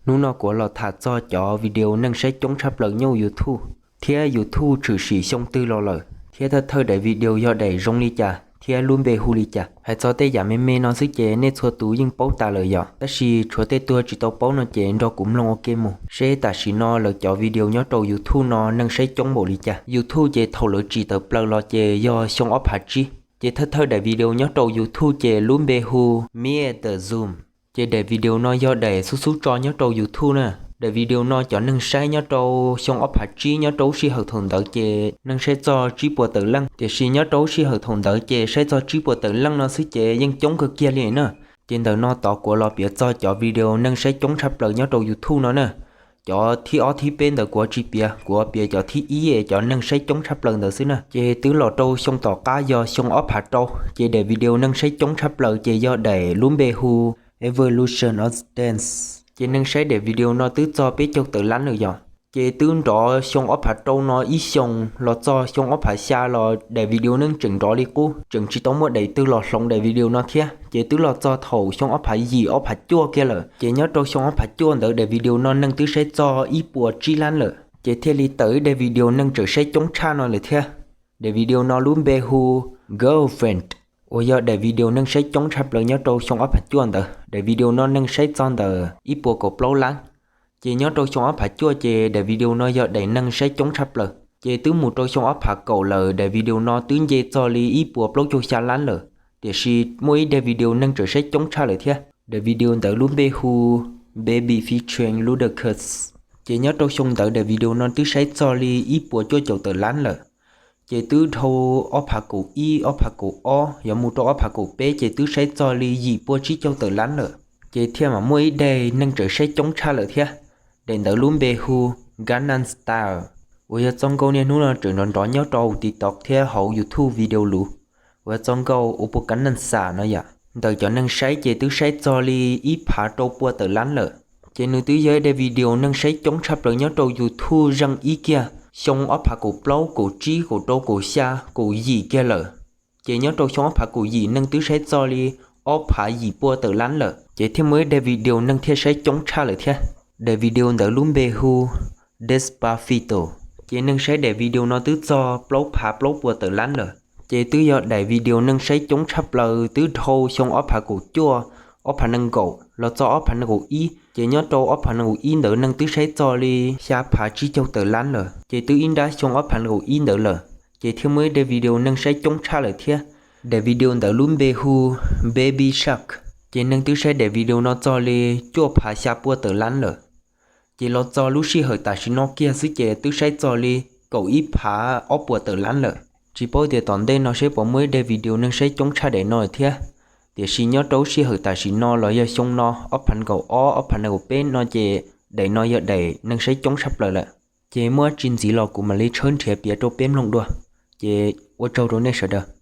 Hnub no kuv los tham txog cov video neeg saib coob tshaj plaws nyob YouTube, thiab YouTube tshwm sim xyoo twg los lawm, thiab thawj thawj daim video yog daim zoo li cas thiab lub npe hu li cas. Hais txog tej yam me me no xwb ces nej txhua tus yeej paub tas lawm yom, tab sis tshuav tej tug tsis tau paub no ces nrog kuv mloog ua ke mus seb tam sim no lawv cov video nyob rau YouTube no neeg saib coob npaum li cas. YouTube ces thaum lawv tsim tawm plaws los ces yog xyoo ob phav tsib. Ces thawj thawj daim video nyob rau YouTube ces lub npe hu Meet the Zoom. Ces daim video no yog daim xub xub tso nyob rau YouTube na. Daim video no cov neeg saib nyob rau xyoo ob phav tsib nyob rau lub sij hawm thaum ntawd ces neeg saib txog tsib puas tawm leej, tiam sis nyob rau lub sij hawm thaum ntawd ces saib txog tsib puas tawm leej no xwb ces yeej coob kawg kiag li na. Ces ntawm no tod kuv los piav txog cov video neeg saib coob tshaj plaws nyob rau YouTube no na. Cov thib ob thib peb ntawd kuv tsis piav, kuv piav cov thib ib cov neeg saib coob tshaj plaws ntawd xwb na. Ces twb los rau xyoo tom qab yog xyoo ob phav rau, ces daim video neeg saib coob tshaj plaws ces yog daim lub npe hu Evolution of Dance. Ces neeg saib daim video no twb txog peb caug tawm lab lawm yom. Ces twb nrov xyoo ob phav rau no ib xyoos los txog xyoo ob phav xya los daim video neeg tseem nrov li qub, tseem tsis tau muaj daim twg los hloov daim video no thiab. Ces twb los txog thaum xyoo ob phav yim ob phav cuaj kiag lawm. Ces nyob rau xyoo ob phav cuaj ntawd daim video no neeg twb saib txog ib puas tsib lab lawm. Ces thiaj li tawm ib daim video neeg tseem saib coob tshaj no lawm thiab. Daim video no lub npe hu Girlfriend, uas yog daim video neeg saib coob tshaj plaws nyob rau xyoo ob phav cuaj ntawd. Daim video no neeg saib txog ntawm ib puas kaum plaub lab. Ces nyob rau xyoo ob phav cuaj ces daim video no yog daim neeg saib coob tshaj plaws. Ces twb mus rau xyoo ob phav kaum lawm daim video no twb nce txog li ib puas plaub caug xya lab lawm. Tiam sis muaj ib daim video neeg tseem saib coob tshaj lawm thiab. Daim video ntawd lub npe hu Baby featuring Ludacris. Ces nyob rau xyoo ntawd daim video no twb saib txog li ib puas cuaj caum tawm lab lawm. Ces twb dhau ob phav kaum ib, ob phav kaum ob yuav mus rau ob phav kaum peb ces twb saib txog li yim puas tsib caug tawm lab lawm. Ces thiaj mam muaj ib daim neeg tseem saib coob tshaj lawm thiab. Daim ntawd lub npe hu Gangnam Style, uas yog txoj nkauj niaj hnub no tseem nrov nrov nyob rau TikTok thiab hauv YouTube video luv, uas yog txoj nkauj Oppa Gangnam Style no yom. Ntawm cov neeg saib ces twb saib txog li ib phav rau pua tawm lab lawm. Ces nws twb yog ib daim video neeg saib coob tshaj plaws nyob rau YouTube zeej ib kiag xyoo ob phav kaum plaub, kaum tsib, kaum rau, kaum xya, kaum yim kiag lawm. Ces nyob rau xyoo ob phav kaum yim neeg twb saib txog li ob phav yim pua tawm lab lawm, ces thiaj muaj ib daim video neeg thiaj saib coob tshaj lawm thiab. Daim video ntawd lub npe hu Despacito. Ces neeg saib daim video no twb txog plaub phav plaub pua tawm lab lawm. Ces twb yog daim video neeg saib coob tshaj plaws twb dhau xyoo ob phav kaum cuaj, ob phav nees nkaum los txog ob phav nees nkaum ib. Ces nyob rau ob phav nees nkaum ib ntawd neeg twb saib txog li xya phav tsib caug tawm lab lawm, ces twb ib nrab xyoo ob phav nees nkaum ib ntawd lawm. Ces thiaj muaj ib daim video neeg saib coob tshaj lawm thiab. Daim video ntawd lub npe hu Baby Shark. Ces neeg twb saib daim video no txog li cuaj phav xya pua tawm lab lawm. Ces los txog lub sij hawm tam sim no kiag xwb ces twb saib txog li kaum ib phav ob puas tawm lab lawm. Tsis paub tias tom ntej no seb puas muaj ib daim video neeg saib coob tshaj daim no thiab. Tiam sis nyob rau lub sij hawm tam sim no los yog xyoo no ob phav nees nkaum ob, ob phav nees nkaum peb no ces daim no yog daim neeg saib coob tshaj plaws lawm. Ces muaj tsis ntxiv los kuv mam li tshawb nrhiav piav rau peb mloog dua. Ces ua tsaug rau nej sawv daws.